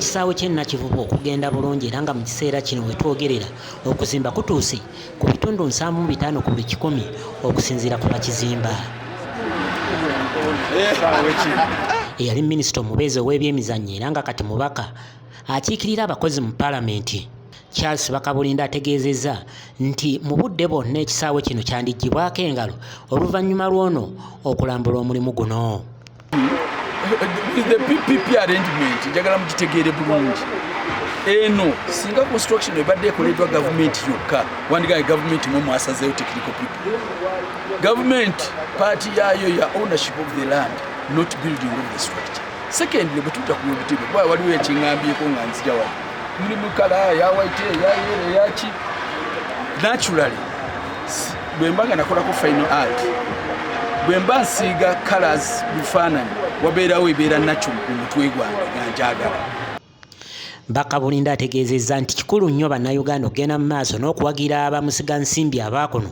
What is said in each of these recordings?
Olw'ekisaawe ky'e Nakivubo okugenda bulungi era nga mu kiseera kino we twogerera okuzimba kutuuse ku bitundu 75 ku buli kikumi okusinziira ku bakizimba. Eyali minisita omubeezi ow'ebyemizannyo era nga kati mubaka akiikirira abakozi mu palamenti, Charles Bakabulinda ategeezezza nti mu budde bwonna ekisaawe kino kyandiggyibwako engalo oluvannyuma lw'ono okulambula omulimu guno. The PPP arrangement njagala mugitegeere bulungi. Eno singa construction ebadde ekoleddwa gavumenti yokka, wandigaye gavumenti mwe mwasazeeyo technical people. Gavumenti paati yaayo ya ownership of the land, not building of the structure. Secondly, bwe tudda ku bwebitebe, kuba waliwo ekiŋŋambyeko nga nzija wano, mulimu kala ya white, eya yellow, eyaki. Naturally, bwe mba nga nakolako final art, bwe mba nsiiga colors bifaananyi, wabeerawo ebeera nakyo mu mutwe gwange nga njagala. Bakabulinda ategeezezza nti kikulu nnyo Bannayuganda okugenda mu maaso n'okuwagira abamusigansimbi abaakuno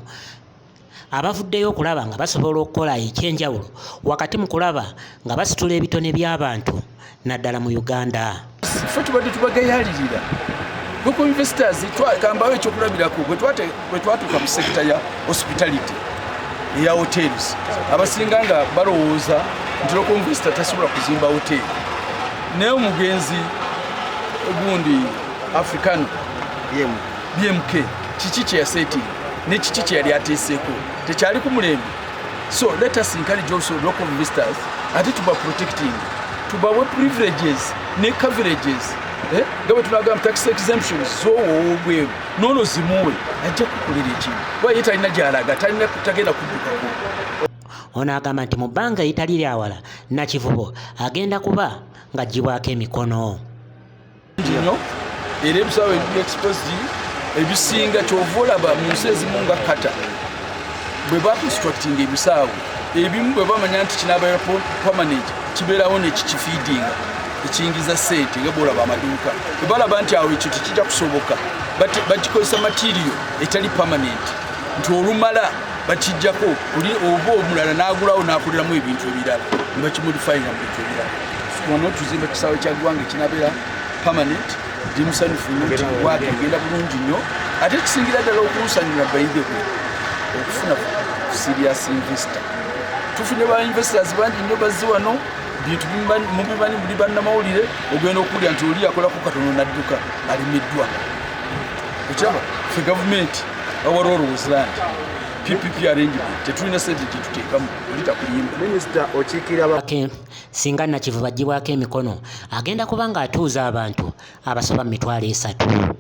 abavuddeyo okulaba nga basobola okukola ekyenjawulo wakati mu kulaba nga basitula ebitone by'abantu naddala mu Uganda. Ffe tubadde tubagayaalirira local investors. Kambawo ekyokulabirako, bwe twatuuka mu sector ya hospitality, eya hotels, abasinga nga balowooza nti local investor tasobola kuzimba hotel, naye omugenzi gundi Africano BMK kiki kyeyasetinga ne kiki kyeyali ateeseeko tekyali ku mulembe. So let us encourage also local investors, ate tuba protecting, tubawe privileges ne coverages, eh? Nga bwe tunagamba tax exemptions z'owoobweru, noono zimuwe, ajja kukolera ekintu kuba ye talina gyalaga, talina tagenda kuddukako. Ono agamba nti mu bbanga eritali lyawala Nakivubo agenda kuba ng'aggyibwako emikono. Nnyo era ebisaawe ebiri exposed ebisinga, kyova olaba mu nsi ezimu nga Qatar, bwe baconstructinga ebisaawe ebimu, bwe bamanya nti kinabeera permanent, kibeerawo nekikifeedinga ekiyingiza sente, nga bwolaba amaduuka. Bwe balaba nti awo ekyo tekijja kusoboka, bakikozesa material etali permanent, nti olumala bakijjako oli oba omulala n'agulawo n'akoleramu ebintu ebirala, ne bakimodifyinga mu bintu ebirala. Wano tuzimba kisaawe kya ggwanga ekinabeera permanent. Ndi musanyufu nnyo nti waaka egenda bulungi nnyo, ate kisingira ddala okunsanyula by the way okufuna serious investor. Tufunye ba investors bangi nnyo bazze wano, bintu mubimanyi muli bannamawulire. Ogenda okuwulira nti oli yakolako katono nadduka, alemeddwa. Okiraba, ffe gavumenti, our role was land, PPP arrangement, tetulina sente gyetuteekamu, oli takulimba. Minisita okiikirira Singa Nakivubo aggyibwako emikono, agenda kuba ng'atuuza abantu abasoba mu 30,000.